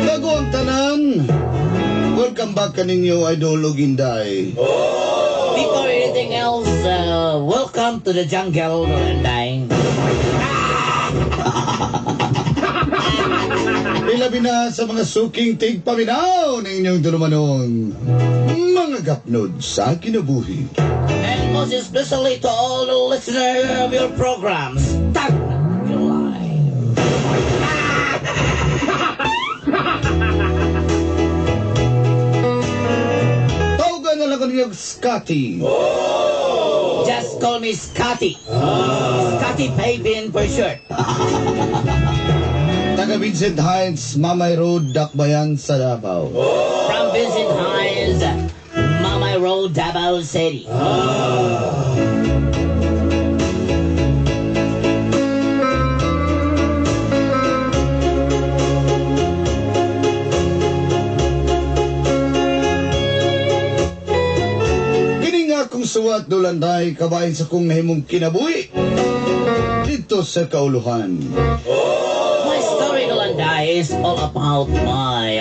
Bago ang tanan, welcome back kaninyo, Idol ug Inday. Before anything else, welcome to the jungle, Inday. Ilabi na sa mga suking tigpaminaw ng inyong tulumanong mga gapnod sa kinabuhi. And most especially to all the listeners of your programs, Stagnant Your Life. Tawagan na lang ko ninyo Scotty. Just call me Scotty. Scotty Pavin for short. Taga Vincent Hines, Mamay Road, Dakbayan sa Davao. From Vincent Hines, Mamay Road, Davao City. Kini nga akong suwat dulanday kabahin sa kong nahimong kinabuhi dito sa kauluhan. My story, Dolanday, is all about my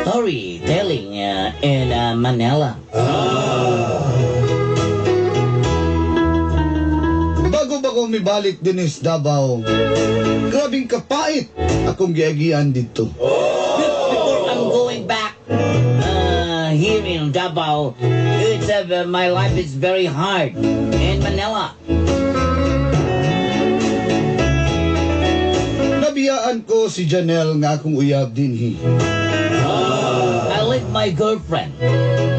storytelling in Manila. Bago ba ko mibalik din is Davao, grabing kapait akong giagian dito. Before I'm going back here in Davao, it's my life is very hard in Manila. Nabiyaan ko si Janelle nga akong uyab dinhi. I leave my girlfriend,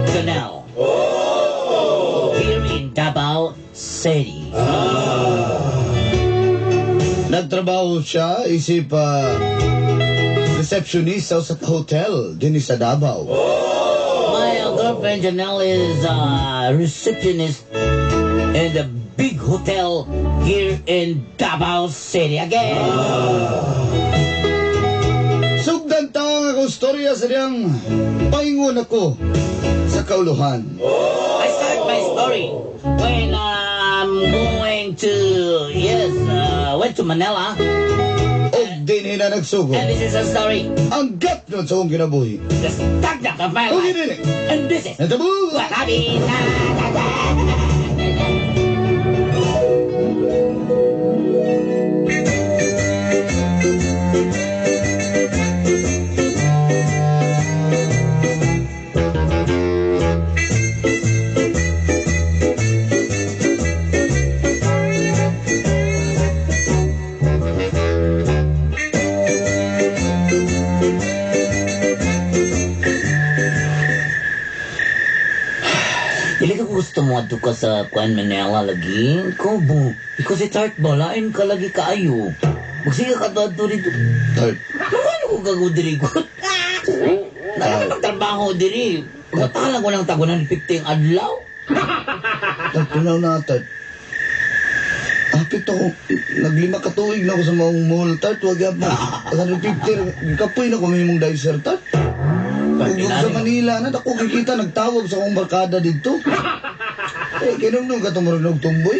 Janelle, here in Davao City. Nagtrabaho siya isip receptionist sa usa ka hotel dinhi sa Davao. My girlfriend Janelle is a receptionist in the big hotel here in Davao City again. Sugdan ta ang akong storya sa diyang paingon ako sa kauluhan. I start my story when I'm going to, yes, went to Manila. Og dinhi na nagsugod And this is a story, ang gapnod sa akong kinabuhi. the stagnant of my Og life. dinhi. And this is Natabu! what I mean. Dili ka gusto mo adto ka sa Kuan Manila lagi? Ikaw bo. Ikaw si Tart ba? Lain ka lagi kaayo. Magsige ka to adto dito. Tart, Ano ko gago diri ko? Nalaman magtrabaho diri. Matalang ko ng tag 150 ang adlaw. Tart, tunaw na, Tart. Hapit ako, naglima ka tuig na ako sa maong mall, Tart, wag yan mo. 150, kapoy na ko may mong dicer, Tart. Ug sa Manila na, ako kikita, nagtawag sa akong barkada dito. Eh, kinumnong ka tumurog og tumboy.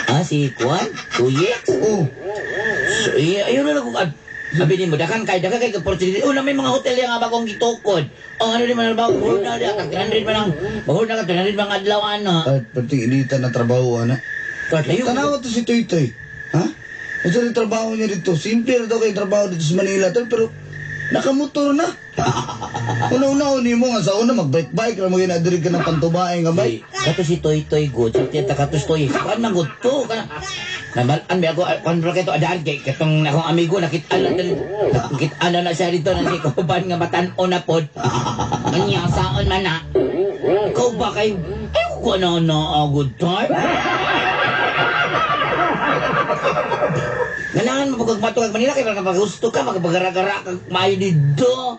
Ah, si Kuan? Tuye? Oh, So, eh, ayun na lang kung sabi ni mo, dakan kay opportunity. Una, may mga hotel yang bagong gitukod. Oh, ano di man ba? Mahul na di, 300 man ang, mahul na ka, 300 man ang adlaw, ano. Tart, pati inita na trabaho, ana. Tart, layo. Tanawa to si Toy Toy. Ha? Unsa rin trabaho niya dito? Simple ra daw kay trabaho dito sa Manila, Tol, pero nakamotor na. Una-una ni mo nga sa una magbike-bike ra mo gina diri ka ng pantubae nga bike. Kato si Toy Toy good. Sa tiyata kato si Toy. Kuan man good to. Kana. Namalan ba ako kuan ra kay to adaan kay katong akong amigo nakit-an na diri. Nakit-an na siya dito na si kauban nga matan-on na pod. Kanya saon man na. Ikaw ba kay ay ko na na good time. Ganahan Daghan mo pag matugag Manila kay para gusto ka magpagara-gara kag maayo didto.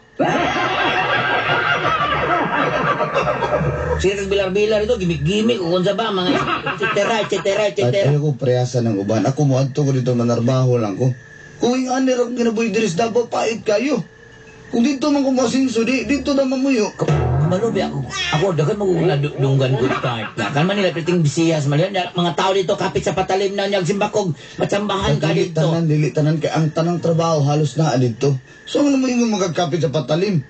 Sige kag bilar-bilar ito, gimik-gimik o kung sa ba, mga etcetera, etcetera, At etcetera. ayoko prehasa ng uban. Ako mo adto ko dito manarbaho lang ko. Kung yung ani ra kong kinabuhi diri sa Davao, pait kayo. Kung dito man ko mosinso, di, dito na mamuyo. Malubi ako. Ako, daghan mo kung nadunggan good card. Kan Manila, piting bisiyas, Manila, mga tao dito, kapit sa patalim na niyag simbakog, matsambahan ka Dili dito. tanan, dili tanan. Kay ang tanang trabaho halos naa dito. So ano mo yung magkakapit sa patalim?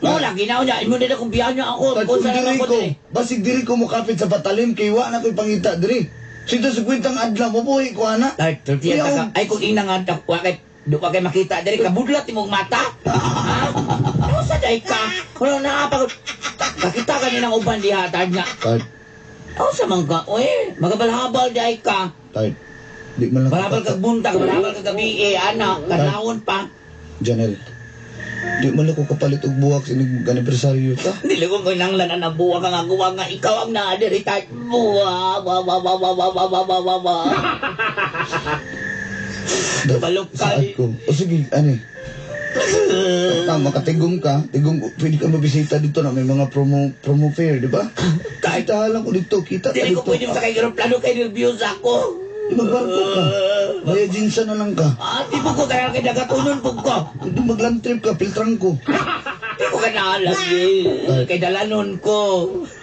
Mo lagi na niya, imo nila kung biyahan niya ako, Kung kung saan diri ako ko, diri. basig diri ko mukapit sa patalim kay wa na ko'y pangita diri. Sito sa kwentang adlaw mo buhi ko ana. Ay, tortilla Kuya, ka. Ay, kung ina nga, wa kay, do wa kay makita diri, kabudlat imong mata. Ha? Ano sa day ka? Wala na pa. Kakita ka nilang uban diha, tard nga. Tard, Ano sa man ka? Uy, magabalhabal di ay ka. tard. Di man lang Balhabal kag buntag, balhabal kag gabi, eh, ana, kadlawon pa. Janel. Di man lang ko kapalit og buwak sa inyong anibersaryo ta. Dili ko kinahanglan ang buwa ka nga guwa nga ikaw ang naadiri tard. Buwa, wa wa wa wa wa wa wa wa wa wa. Balok ka. Saad ko. O sige, ani. Tama, makatigom ka. Tigom, pwede ka mabisita dito na may mga promo promo fair, di ba? Kahit- Kita lang ko dito, kita ka Dili dito. ko pwede sa kay aeroplano kay nervyos ako. Di magbarko ka. Via Jinsa na lang ka. Ah, di po ko kaya kay dagatunon po ko. Hindi magland trip ka, filtrang ko. Di ko ka naalam eh. Kay dalanon ko.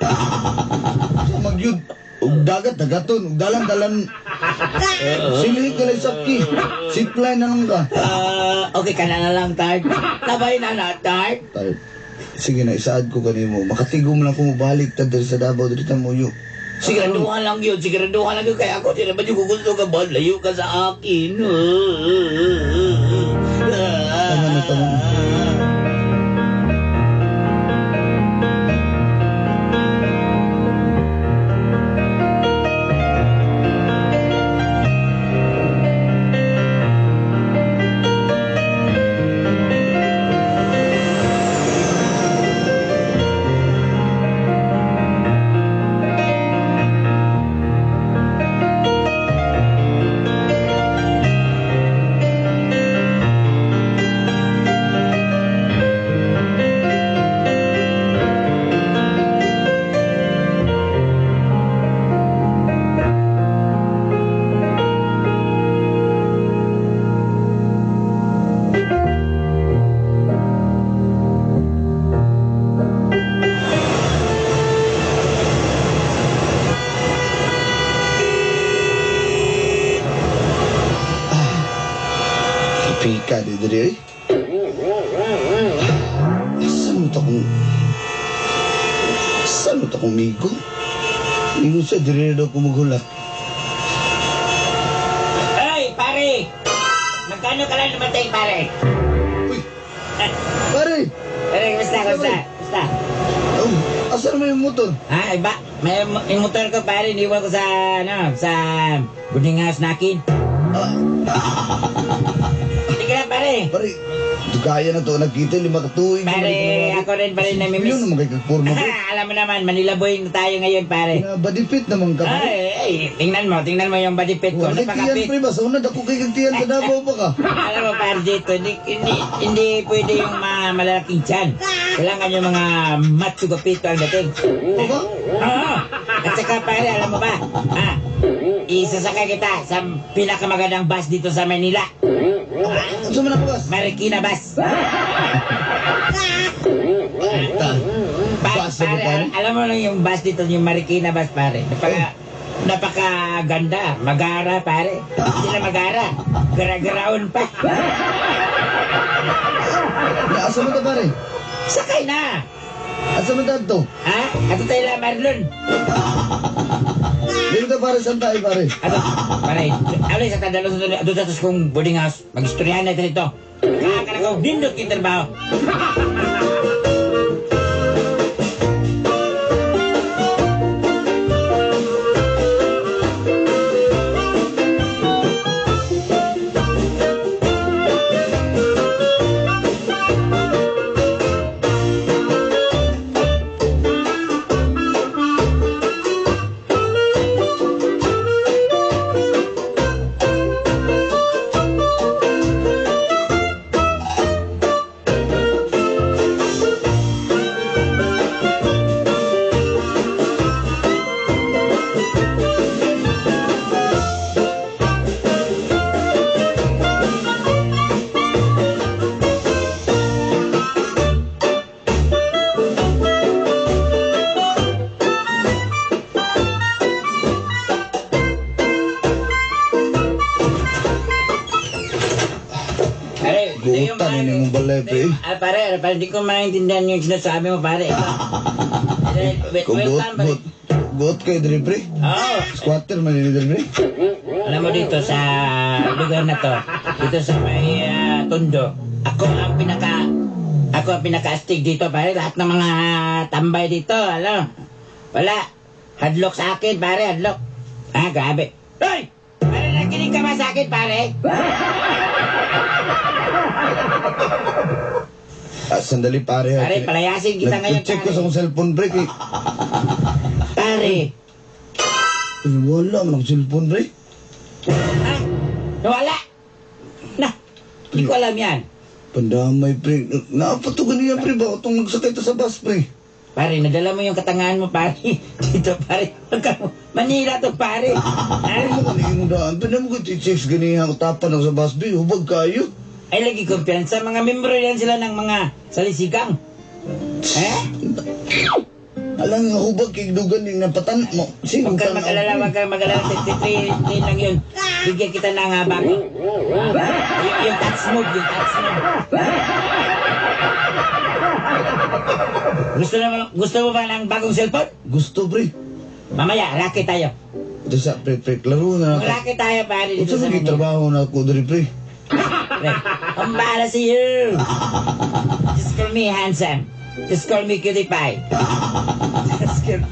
Sa magyud, ug dagat, dagaton, ug dalan, dalan. Silhi ka lang sakki. Zipline na lang ka. Ah, okay ka na na lang, Tard. Nabay na na, Tard. Tard, sige na, isaad ko kanimo. Makatigom lang ko mobalik ta diri sa Davao, diri ta muyo. Siguraduhan lang yun, siguraduhan lang yun. Kaya ako, di naman yung gugusto ka ba? Layo ka sa akin. Tama na, tama na. Pika di diri eh. Asa mo ta kung... Asa mo ta kung migo? Ingon siya, diri na daw kumughulak. Ay, pare! Magkano ka lang dumating, pare? Uy! Pare! Pare, kumusta, kumusta? Kumusta? Oh, asa naman yung motor? Ha, iba? May yung motor ko, pare, iniwan ko sa, ano, sa boarding house nakin. Ah, Hindi ka na, pare. pare, gaya na to, nagkita, lima ka tuig. Pare, ako rin pare namimiss. Yun naman kay kagporma ko. Alam mo naman, Manila boy na tayo ngayon, pare. Na body fit naman ka. Pare. Ay, ay, tingnan mo yung body fit ko. Wala kay tiyan, Napaka-fit. pre ba? Sa una, dako kay kag tiyan sa Davao pa ka. Alam mo, pare, dito, hindi, hindi, hindi pwede yung mga malalaking tiyan. Kailangan yung mga macho gapito ang dating. O ba? Oo. At saka, pare, alam mo ba? Ha? Isasakay kita sa pinakamagandang bus dito sa Manila. Ano man ako, bas? Marikina Bus. Ta. Pa, Bus na ba, pare, pare? alam mo lang yung bus dito, yung Marikina Bus, pare. Napaka, napakaganda. Magara, pare. Hindi na magara. Gara-garaon pa. Na, asa man ta, pare? Sakay na! Asa man ta to? Ha? Ato tayo lang, Marlon. Dito ta, pare, saan tayo, pare? Ato, pare, alay sa tadalo sa ato sa kong boarding house. Mag-istoryahan natin ito. Nakakala ko, nindot yung trabaho. Guutan ini mong balay, pre. Ah, pare, pare, hindi ko maintindihan yung sinasabi mo, pare. Ikaw. Eh, Kung guot, welcome, pare. guot, guot kayo diri, pre. Oo. Squatter man ini diri, pre. Alam mo dito sa lugar na to, dito sa may Tondo, ako ang pinaka-astig dito, pare. Lahat ng mga tambay dito, alam. Wala. Hadlock sa akin, pare, hadlock. Ah, grabe. Hoy! Pare, nakinig ka ba sa akin, pare? Ah, sandali, pare. Ha. Pare, palayasin kita ngayon, Nag-check ko pare. sa akong cellphone, pre. Kay. Pare. Ay, wala man akong cellphone, pre. Ah, nawala. Na, hindi ko alam yan. Pandamay, pre. Naapato ganiya, pre. Bakit itong nagsakay ta sa bus, pre? Pare, nadala mo yung katangahan mo, pare. Dito, pare. Huwag ka mo. Manila to, pare. Ano Ah? mo kanina yung daan? Pinam ko checks ganiya ako tapan ako sa bus, pre. Hubag kayo. Ay, lagi kumpiyansa. Mga membro yan sila ng mga salisigang. Eh? Alang nga hubag kay dugan yung napatan mo. Sino Huwag kang mag-alala, huwag kang mag-alala. 63 din lang yun. Bigyan kita ng bago. Yung touch move, yung touch move. Gusto mo ba ng bagong cellphone? Gusto, pre. Mamaya, racket tayo. Ito sa, pre, pre. Klaro na. Racket tayo, pare. Dito Unsa sa man Manila. trabaho na ako diri, pre? Pre, ang bahala sa iyo. Just call me handsome. Just call me cutie pie.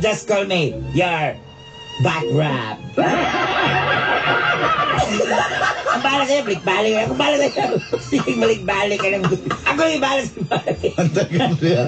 Just call me your back rub. Ang bahala sa'yo, balik-balik. Ako bahala sa'yo. Sige, balik-balik ka lang. Ako yung bahala sa'yo. Ang tagal, pre, ha?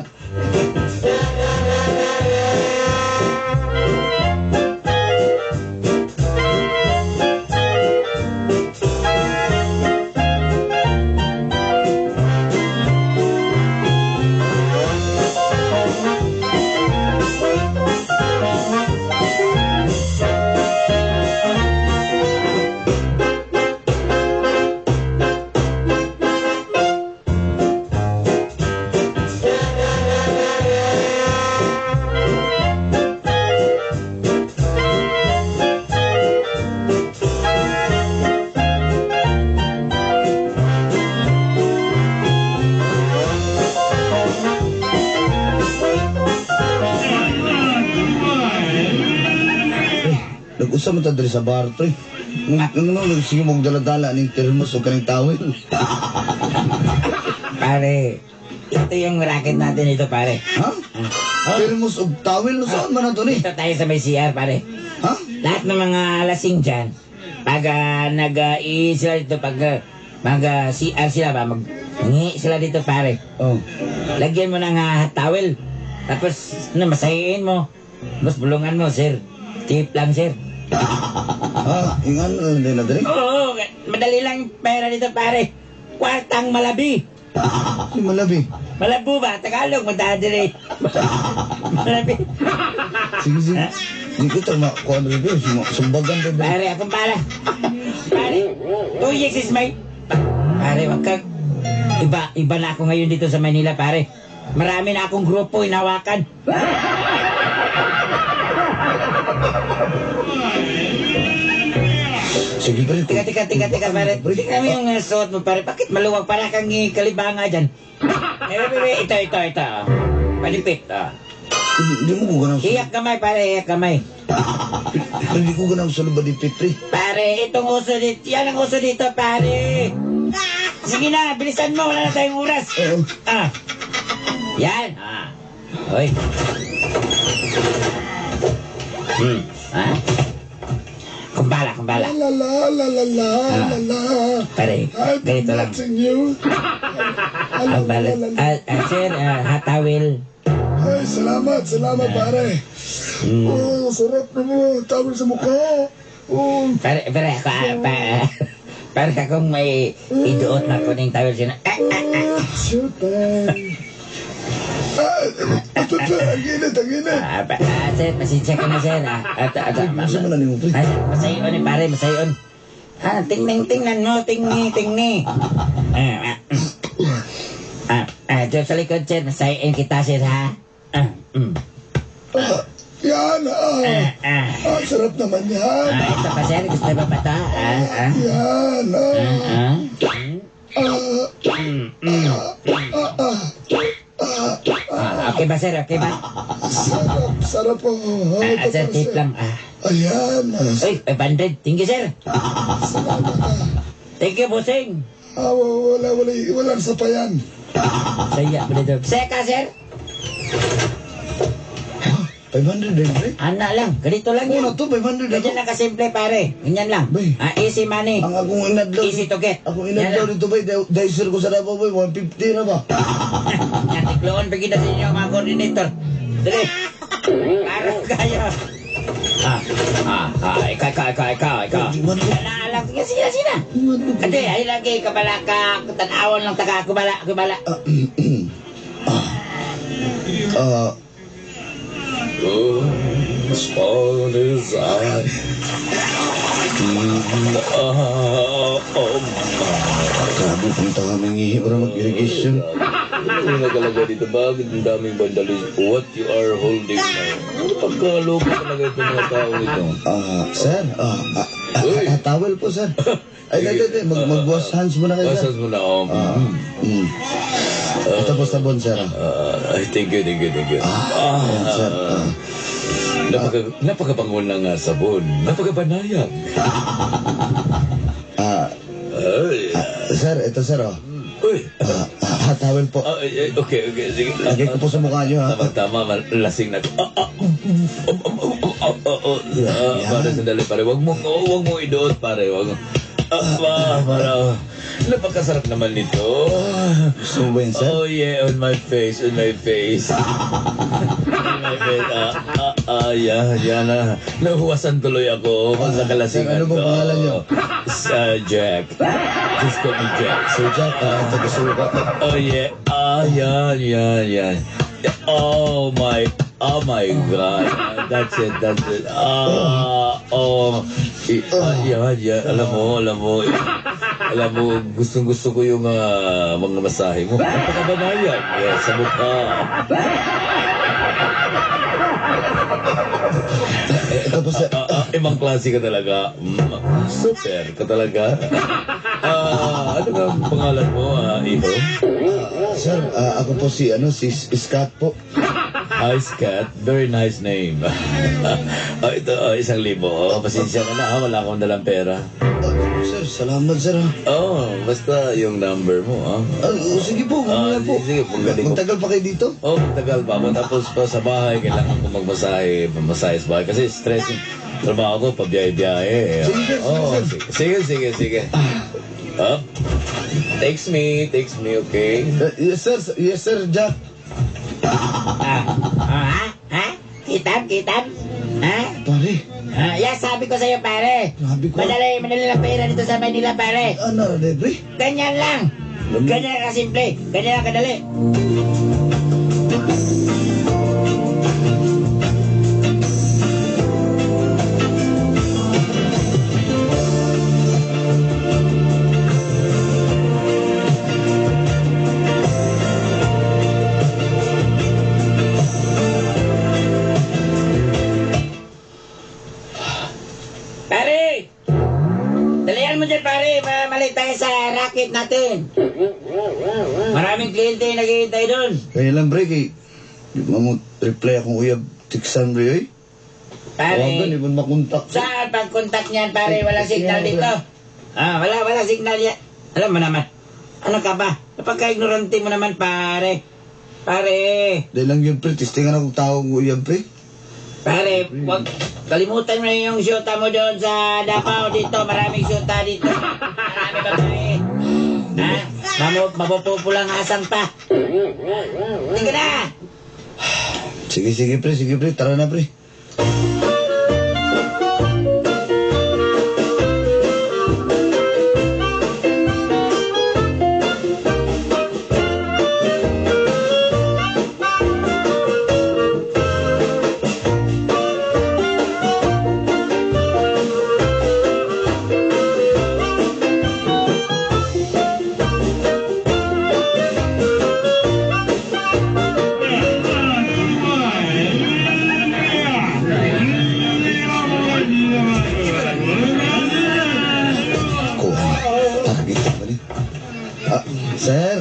Nag-usap man ta diri sa bar, pre. Nang ano, sige mong dala-dala ning termos o kaning tawel. Pare, ito yung racket natin ito, pare. Ha? Termos og tawel? No, saan man na to ni? Dito tayo sa may CR, pare. Ha? Lahat ng mga lasing dyan, pag nag sila dito, pag mag CR sila ba, mag ngi sila dito, pare. Oh. Lagyan mo ng towel. Tapos, ano, masahiin mo. Tapos bulungan mo, sir. Tip lang, sir. Ah, ingan na lang din na diri. Oo, madali lang pera dito, pare. Kwartang malabi. Si malabi. Malabo ba? Tagalog, madadali. Malabi. Sige, sige. Di ko ta makuha na rin. Sumbagan pa ba? Pare, akong pala. Pare, 2 years is my. Pare, wag kang. Iba, iba na ako ngayon dito sa Manila, pare. Marami na akong grupo inawakan. Sige, pre. Teka, teka, teka, teka, pare. Tingnan mo yung suot mo, pare. Bakit maluwag? Para kang kalibanga dyan. Eh, eh, ito, ito, ito. Palipit, oh. Hindi mo ko ganang Iyak kamay, pare, iyak kamay. Hindi ko ganang sulubad di pre. Pare, itong uso dito. Yan ang uso dito, pare. Sige na, bilisan mo. Wala na tayong oras. Oo. Ah. Yan. Ah. Hoy. Ah? Kumbala, kumbala. La la la la la la la. Pare, I've been ganito lang. watching you. Ang bala. Ah, ah, sir, hot towel. Ay, salamat, salamat pare. Oh, sarap naman. Tawag sa mukha. Oh, Pare, pare, ako, pare akong may iduot na kuning towel siya. Ah, ah, ah. It's your time. Ah, ito, ito, ang init, ang init. Ah, sir, pasensya ka na, sir. Ah, at, at, Unsa man na nimo, pre? Ay, masayon eh, pare, masayon. Ah, tingnan, tingnan mo, tingni, tingni. Ah, ah, ah, ah, dyan sa likod, sir, masayin kita, sir, ha? Ah, Ah, yan, ah. Ah, ah. Ah, sarap naman yan. Ah, ito pa, sir, gusto mo pa to? Ah, ah. Yan, ah. Ah, ah. Ah, Okay ba, sir? Okay ba? Sarap, sarap po. Oh, Ah, ito sir, para tip sa'yo. lang. Ah. Ayan. Uy, 500. Thank you, sir. Salamat ah. Thank you, bossing. Ah, wala, wala, walang sapayan. Saya ba dito? Seka, sir. 500 din, pre. Ana lang. Ganito lang yun. Una to, 500 ako. Ganyan lang kasimple, pare. Ganyan lang. Bay. Ah, easy money. Ang akong inadlaw. Easy to get. Akong inadlaw Yan lang. dito, bay. Dicer ko sa Davao, bay. 150 na ba? Yan, tikloon pa kita sa inyo, mga coordinator. Dali. Para kayo. Ah, ah, ah, ikaw, ikaw, ikaw, ikaw, ikaw. Wala lang. Sige, sige, sige. Ate, ay lagi, kabala ka. Tanawan lang taka, kubala, kubala. Ah, Oh, small as I. Ah, oh, grabe, punta kami ngihi para mag-irrigation. Ano nakalagay dito? Bakit ang daming vandalism? What you are holding now? Pagkaloko talaga itong mga tao ito. Ah, sir, Uy. towel po, sir. Ay, dali, dali, mag-wash hands muna kayo, sir. Basas mo na, oh. Ito po sabon, sir. Ah. Ah, ay, thank you, thank you, thank you. Ayan, sir. Ah. Napakabango ng sabon. Napakabanayag. Ah, Ay, sir, ito, sir, oh. uy. Ah, towel po. Ah, ay, ay, okay, sige. Lagay ko po sa mukha niyo, ha. Tama, tama, lasing na ako. Ah, ah, um, um, um, um, ah, ah, ah, ah, pare, sandali, pare. Wag mong iduot, pare. Wag mo. Ah, para, napakasarap naman nito. Gusto mo ba yan, sir? Oh yeah, on my face, on my face. On my face. Ah, ah, ah, yan, yan. Ah. Nahuwasan tuloy ako sa kalasingan Sir, ano bang ko. pangalan niyo? Sa Jack. Just call me Jack. Sir Jack, ito gusto mo ba? Oh yeah. Ah, yan, yan, yan. Oh my God. That's it, that's it. Ah, oh. Ah, yan, yan. Alam mo, alam mo. Alam mo, gustong gusto ko yung mga masahe mo. Napakabanayag. Yeah, sa mukha. Eh, ito po, sir. Ah, ah, ibang klase ka talaga. Super ka talaga. Ah, ano nga ang pangalan mo, Iho? Sir, ako po si, ano, si Scott po. Hi, Scott. Very nice name. Ito, 1,000. Oh, pasensya ka na, ha? Wala akong dalang pera. Ah, sir, salamat, sir, ha. Oh, basta yung number mo, ha? Ah, oh, sige po, mamaya Ah, po. sige, panggaling ko. Magtagal pa kayo dito? Oh, tagal pa ako. Tapos pa sa bahay, kailangan ko magmasahe, pamasahe sa bahay. Kasi stress yung trabaho ko, pabiyahe-biyahe. Sige, sir, sige, Oh, sir. sige, sige, sige. Up. Takes me, okay? Yes, sir. Yes, sir, Jack. Ah, ah, ha? Ha? Kitam, kitam? Ha? Pare, Ah, yeah, sabi ko sa'yo, pare. Grabe ko. Madali, madali lang pera dito sa Manila, pare. Ano, pre? Ganyan lang. Ganyan lang kasimple. Ganyan lang kadali. Pare! Dalian mo dyan, pare. Mali tayo sa racket natin. Maraming kliyente yung naghihintay doon. Kaya lang, pre, kay... Di mo mo reply akong uyab tiksan, pre, oy. Pare, Tawagan, di mo makontak. saan pag-contact niyan, pare? Walang signal dito. Ah, wala, wala signal yan. Alam mo naman. Ano ka ba? Napagka-ignorante mo naman, pare. Pare, Dahil lang yun, pre. Testingan akong tawag uyab, pre. Pare, wag kalimutan mo na yung syota mo doon sa Davao dito. Maraming syota dito. Marami babae. Ha? Mapupulang asang pa. Hindi ka na. Sige, sige, pre. Sige, pre. Tara na, pre. Kuha. Target pa ni. Ah, sir.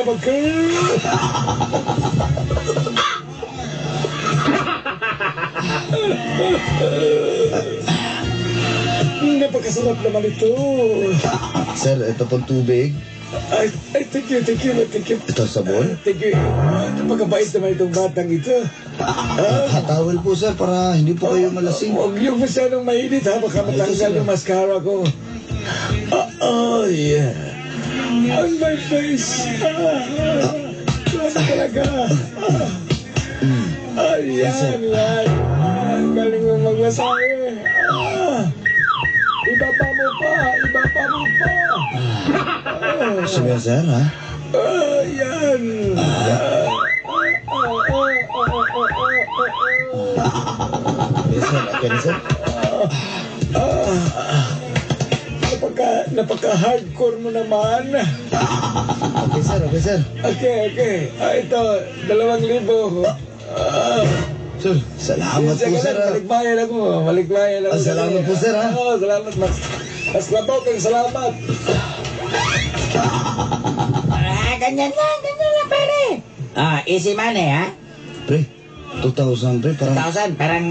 mag-curl. Napakasarap naman ito. Sir, ito pong tubig. Ay, ay, thank you, thank you, thank you. Ito sabon. Thank you. Napakabait naman itong batang ito. Hatawil po sir para hindi po kayo malasing. Huwag yung masyadong mainit ha, baka Ito, matanggal sir. yung mascara ko. Ah, oh, yeah. On my face. Ah, ah, ano talaga? Ah, ayan, yan. Ah, galing mo magmasahe. Ah, ibaba mo pa, ibaba mo pa. Sabi yan, sir, ha? Ah, yan. Ah, ah, ah, ah, ah, ah, ah, ah. Yes, sir. Okay na, sir. Napaka, napaka-hardcore mo naman. Okay, sir. Okay, sir. Okay. Ah, ito, 2,000. Ah, Sir, salamat sige po, sir. lang, Ha? Balikbayan ako. Balikbayan ako. Ah, salamat po, sir, ha? Oo, salamat. Mas, mas labaw kang salamat. Ah, ganyan lang, pare. Ah, easy money, ha? Pre, 2,000, pre. Parang, 2,000, parang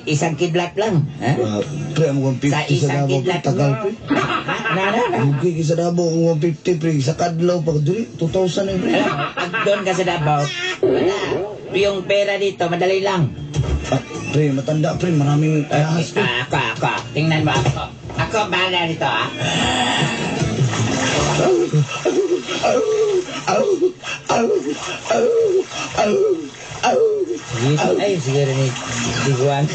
isang kidlat lang. Ha? Pre, ang 150 Sa sa isang Davao, pre. kidlat Tagal, mo. pre. Ha? Na, na, na. Okay, sa Davao, ang 150, pre. Sa Kadlaw, pag diri, 2,000 eh, pre. Alam mo, pag doon ka sa Davao, wala. Yung pera dito, madali lang. Ah, pre, matanda, pre. Maraming ahas, pre. Ah, ako, ako. Tingnan mo ako. Ako, bahala dito, ah. Au, au, au, au, au, au. Sige, ay, siguro ni Diguan.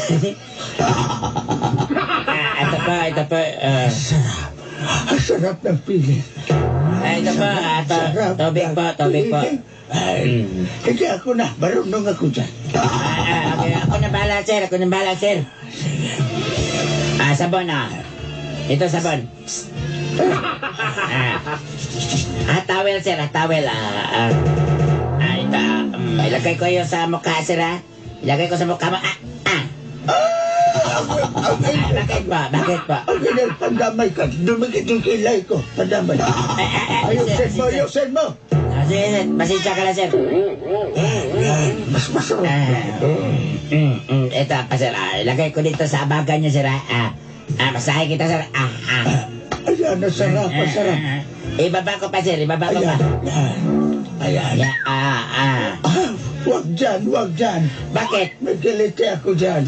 Ah, ito pa, ito pa. Ah, Ang sarap ng feeling. Ah, ito pa, ito. Sarap Tubig ng po, tubig po. feeling. Ay, hindi ako na. Marunong ako dyan. Ah, ah, okay, ako na bahala, sir. Ako na bahala, sir. Ah, sabon, ah. Ito, sabon. Ah. Ah, towel, sir. Ah, towel. Ah, ah. Ah, ito. Ah, ilagay ko yun sa mukha, sir, ah. Ilagay ko sa mukha mo. Ah, ah. Ang Ah, bakit ba? Bakit ba? Ang ganyan, pandamay ka. Dumikit yung kilay ko. Pandamay. Ah, ah, ah, Ayusin sir, mo, sir. ayusin mo. Ah, sige, sir. Pasensya ka na, sir. Yan, mas masarap. Ah, ito, pa, sir. Ah, ilagay ko dito sa abagan niyo, sir, ah. Ah, ah, masahe kita, sir. Ah, ah. Ayan, ang sarap, ang sarap. Ah, ah. Ibaba ko pa, sir. Ibaba ko pa. Ayan, yan. Ayan. Yeah, ah, ah. Ah, wag dyan, wag dyan. Bakit? May kiliti ako dyan.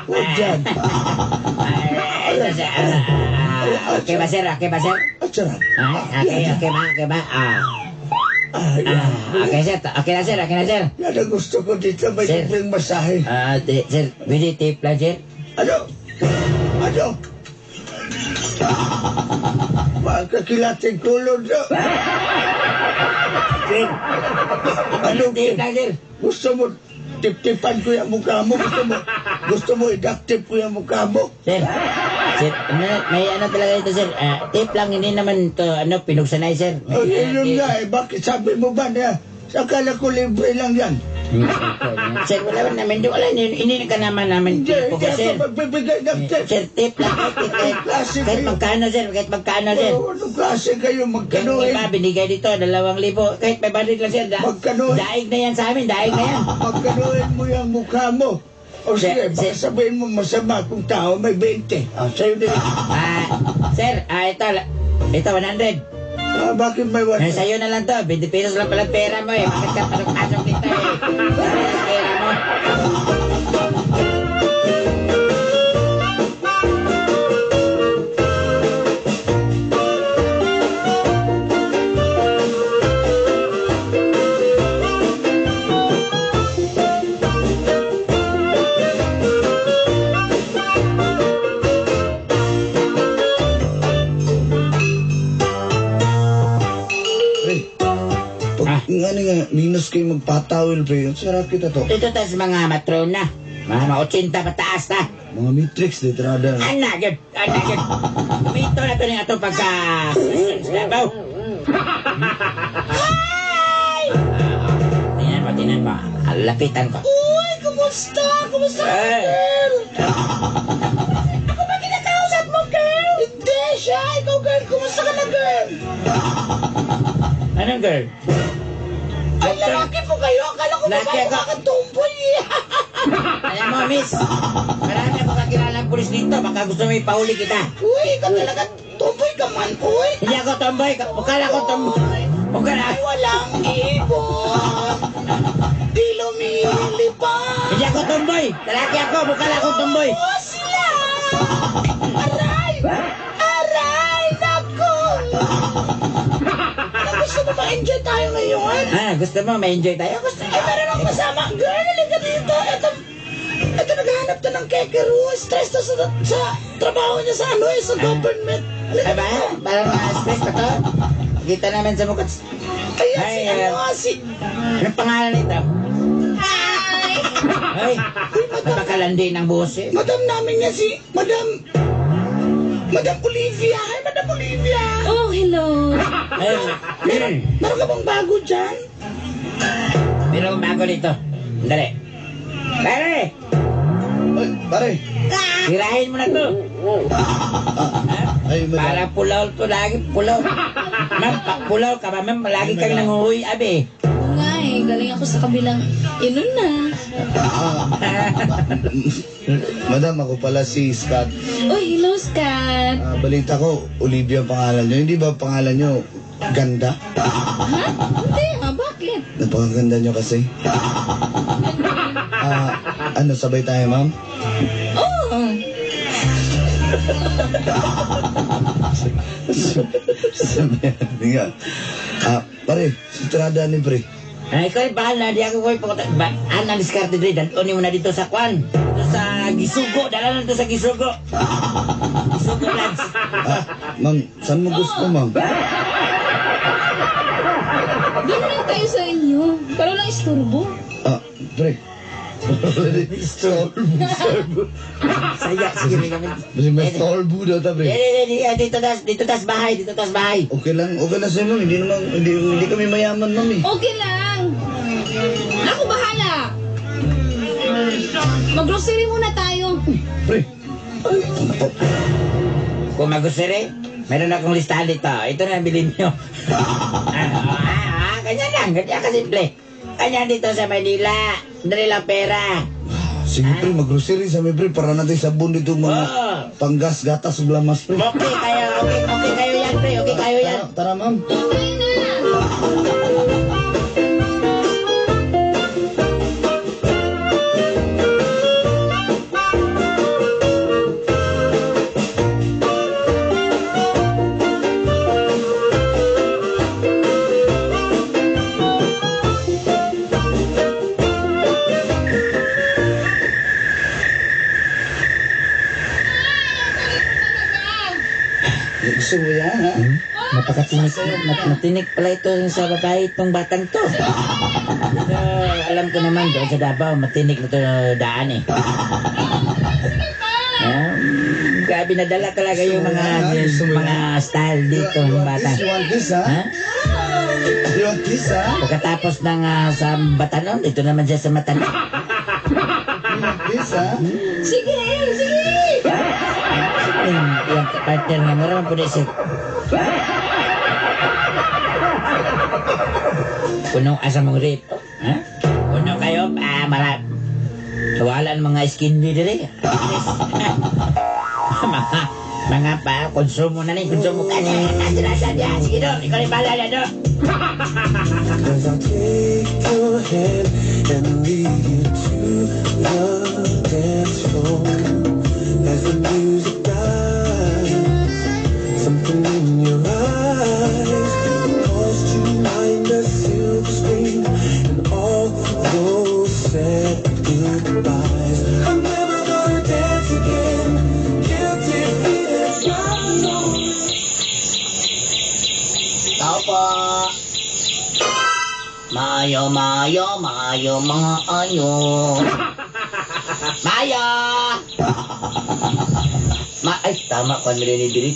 Wag dyan. Ah, ito, sir. Ah, ah, ah. Okay ba, sir? Okay ba, sir? Ang sarap. Ah, okay, okay ba? Okay ba? Ah. Ah, yan. Ah, okay, sir. Okay na, sir. Okay na, sir. Yan ang gusto ko dito. May Sir. libreng masahe. Ah, di, sir, pwede tip lang, sir? Ano? Ano? Magkakilating kulod na. Sir, Ano? tip lang, sir. Gusto mo, tip-tipan ko yung mukha mo. Gusto mo i-duct tape ko yung mukha mo. Sir, sir, ano, may ano talaga ito, sir. Ah, tip lang, hindi naman to, ano, pinugsanay, sir. Oh, yun nga eh. Bakit sabi mo ba na, akala ko libre lang yan. Sir, wala man namin. Wala, hindi, hindi ka naman namin Hindi, tipo hindi ko, sir. ako magbibigay ng tip. Sir, tip lang. Kahit, kahit, Klase kahit kayo. magkano, sir. Kahit magkano, sir. Oh, anong klase kayo? Yung Magkano eh? iba, binigay dito, 2,000. Kahit 500 lang, sir. Magkano? Daig na yan sa amin, daig na yan. Magkanuin mo yung mukha mo. O sige, Sir, baka sir. sabihin mo masama kung tao may 20. Ah, sa'yo din. Ah, sir, ah, ito, ito, 100. Ah, bakit may Eh, 100? sa'yo na lang to. 20 pesos lang pala pera mo eh. Bakit ka pasok-pasok dito eh? Dami ng pera mo. Pre, pag Ah. nga ni nga, minus kayo magpatawil, pre. Ang sarap kita to. Dito tas mga matrona. Mga 80 pataas na. Mga matrix, litrada. Anak yun, anak yun. Tumito na to ng atong pagka sa Davao. Hi! Tingnan mo, tingnan mo. Lapitan ko. Uy, kumusta? Kumusta ka, Eh. girl? Ako ba kinakausap mo, girl? Hindi siya. Ikaw, girl. Kumusta ka na, girl? Anong girl? Ay, lalaki po kayo. Akala ko Lalaki babae ako. ka tumboy. Alam mo, miss, marami ako kakilalang pulis dito. Baka gusto mo ipahuli kita. Uy, ikaw talaga tumboy ka man, uy. Hindi ako tomboy. Mukha lang ako tomboy. Mukha lang. Ay, walang ibon. Di lumilipad. Hindi ako tomboy. Lalaki ako. Mukha lang ako tomboy. Oh, sila! Aray! Aray! Naku! Ano, gusto mo ma-enjoy tayo ngayon? Ah, gusto mo ma-enjoy tayo? Gusto. Eh, meron akong kasama. Girl, halika dito. Ito, ito naghahanap to ng kekeru. Stress to sa trabaho niya sa ano eh, sa government. Halika Ay ba? dito. Parang stress pa to. Kita namin sa mukha. Ayan, Ay, si ano, si... Anong pangalan nito? Hi! Ay, napakalandi ng boses. Madam namin niya si... Madam... Madam Olivia. Hi, Madam Olivia. Oh, hello! Ay, Meron ka bang bago dyan? meron akong bago dito. Dali. Pare, Ay, pare. tirahin mo na to. Ay, madam. Para pulaw to lagi, pulaw. Ma'am, pulaw ka ba? Ma'am, lagi kang nanguhuy, abe. Oo nga eh, galing ako sa kabilang inon na. Madam, ako pala si Scott. Uy, hello Scott! Ah, balita ko, Olivia ang pangalan nyo. Hindi ba pangalan nyo ganda? Ha? Hindi ah, bakit? Napakaganda nyo kasi. Ah, ano, sabay tayo, ma'am? Oh! Sabi nga. Ah, pare, si Trada ni pre. Ay, ikaw ay bahala. Di ako ko'y pumunta. Ba, anang diskarte dre. Dalon mo na dito sa kwan. Dito sa Gisugo. Dala na dito sa Gisugo. Gisugo, lads. Ah, ma'am, saan mo gusto, ma'am? Doon na lang tayo sa inyo. Para walang isturbo. Ah, pre. Storbo. Saya, sige may kami. Kasi may storbo daw ta, pre. Eh, dito tas, dito tas bahay, dito tas bahay. Okay lang sa'yo, ma'am. Hindi naman, hindi kami mayaman, ma'am, eh. Okay lang. Ako bahala. Mag-grocery muna tayo. Pre. Ay, nako. Kung magusere, meron akong listahan dito. Ito na ang bilhin nyo. Ganyan lang, ganyan kasimple. Ganyan dito sa Manila. Dali lang pera. Sige, pre, mag-grocery sa pre. Para natin sabon dito mga panggas, gatas, uglamas, pre. Okay kayo, okay kayo yan, pre. Okay kayo yan. Tara, ma'am. Okay na. Gusto mo yan, ha? Napakatinik, matinik pala ito sa babae itong batang to. Pero alam ko naman doon sa Davao, matinik na ito daan eh. Grabe, nadala talaga yung mga style dito ng bata. You want this, ha? Ha? You want this, ha? Pagkatapos ng sa Batanon, dito naman siya sa Matanon. You want this, ha? Sige, sige. Yung partner nga, mura man po na siya. Puno asa mong rate. Ha? Puno kayo, mara. Wala ang mga skin dire. Mga pa, konsumo na ni, konsumo ka niya. Sila, sige do, ikaw rin bahala na do. Cause I'll take your hand and lead you to the dance floor. As the music dies, something in your eyes calls to mind the silver screen and all those sad goodbyes. I'm never gonna dance again. Guilty feet and Tao po. Mayo, mayo, mayo, mga ayo. Mayo! Ay, tama ko ang ni Diri.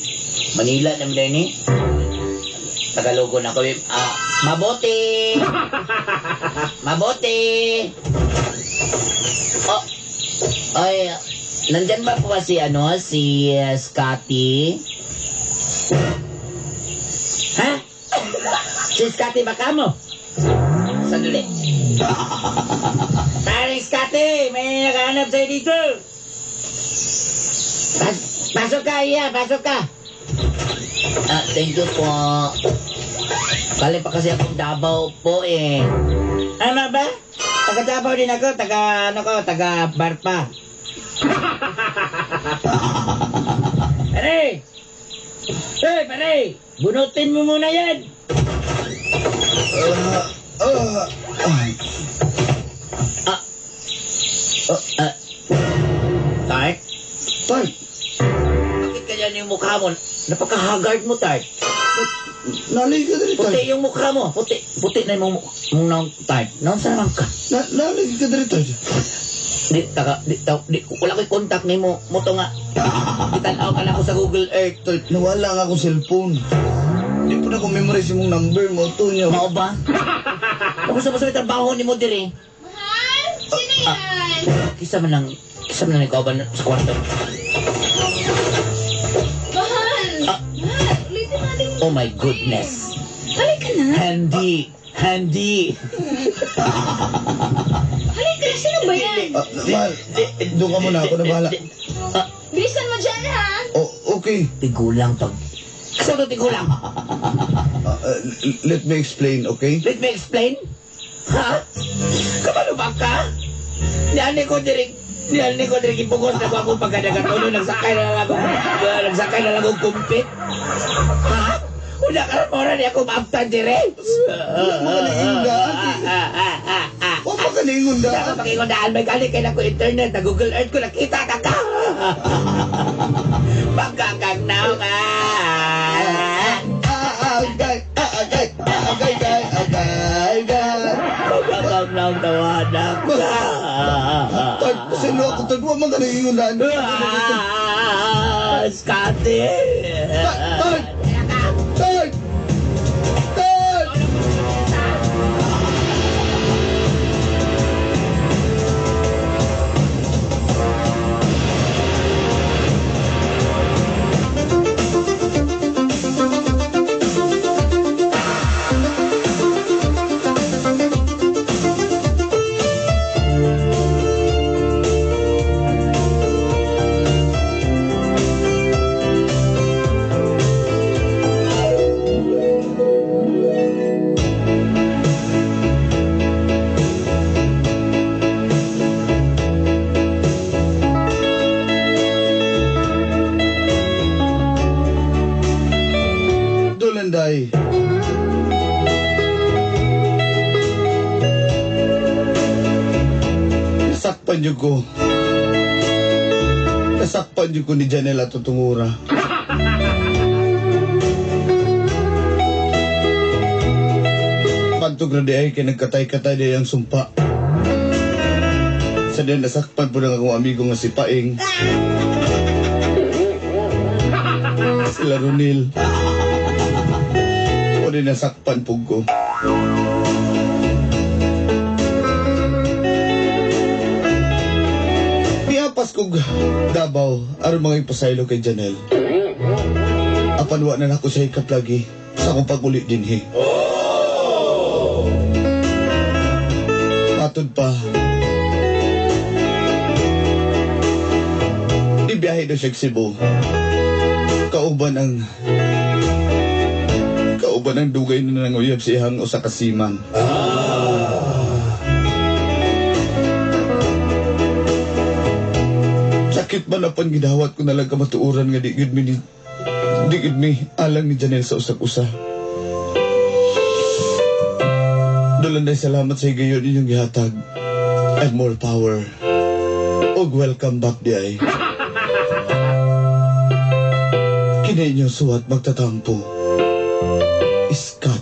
Manila na ni. Tagalogo na ko. Mabuti! Mabuti! Oh, ay, nandyan ba po ba si, ano, si Scotty? Ha? Si Scotty ba kamo? Sandali. Paring Scotty, may nakahanap sa'yo dito. Pasok ka, Iya. Pasok ka. Ah, thank you po. Bali pa kasi akong Davao po eh. Ano ba? Taga Davao din ako. Taga, ano ko, taga Barpa. Pare! Hey, pare! Bunutin mo muna yan! Tart? Tart, Bakit ganyan yung mukha mo? Napaka-haggard mo, Tart. nalay ka diri, Tart. Puti yung mukha mo. Puti. Puti na yung mong Tart. Noon saan naman ka? Nalay ka diri, Tart. Di, taka, di, ta, di, wala ko'y contact ni mo. Mo to nga. Itanaw ka na ako sa Google Earth. Tart, nawala nga akong cellphone. Di po na ko memorize yung number mo to niya. Mao ba? Ako sa may trabaho ni mo diri. Mahal? Sino yan? Kisa man ang ikaw ba sa kwarto? Mahal! Mahal, ulitin natin yung Oh my goodness. Halika na. Handy. Handy. Halika, sino ba yan? Mahal, doon ka muna. Ako na bahala. Bilisan mo dyan, ha? Oh, okay. Tigulang pag... Kasi ito tigulang. Let me explain, okay? Let me explain. Ha? Kabalo ba ka? Niani ko diri... Niani ko diri gipugos na ko akong pagkadagatuno. Nagsakay na lang ako. Nagsakay na lang akong kumpit. Ha? Una ka rin mo niya akong maabtan diri. Wala mo ka naingundaan. Wala pa ka naingundaan. Wala ka pakingundaan. May galing kayo na ko internet. Na Google Earth ko nakita ka ka. Pagkakag na ka. Agay, agay, agay, agay, agay, agay. Pagkakag na ang tawanan ka. Tag, pasilo ako, tag, wala man ka naingundaan. Scotty! Tag! Tag! Tag! Dulanday. Nasakpan niyo ko. Nasakpan niyo ko ni Janela Tutungura. Pagtog na di ay kay nagkatay-katay di ang sumpa. Sa diyan nasakpan po ng akong amigo nga si Paing. Sila Ronil. O di nasakpan po ko. Niapas kog Davao aron mga ipasaylo kay Janelle. Apan wa na nako siya hikap lagi sa akong pag-uli dinhi. Matod pa. Di biyahe daw siya Cebu. Kauban ang dugay na nanguyab sa iyang usa ka seaman. Sakit man apan gidawat ko na lang kamatuoran nga di gid mi alang ni Janelle sa usag-usa. Dulanday salamat sa higayon inyong gihatag and more power. Og welcome back di ay. Kini inyong suwat magtatampo. Scotty.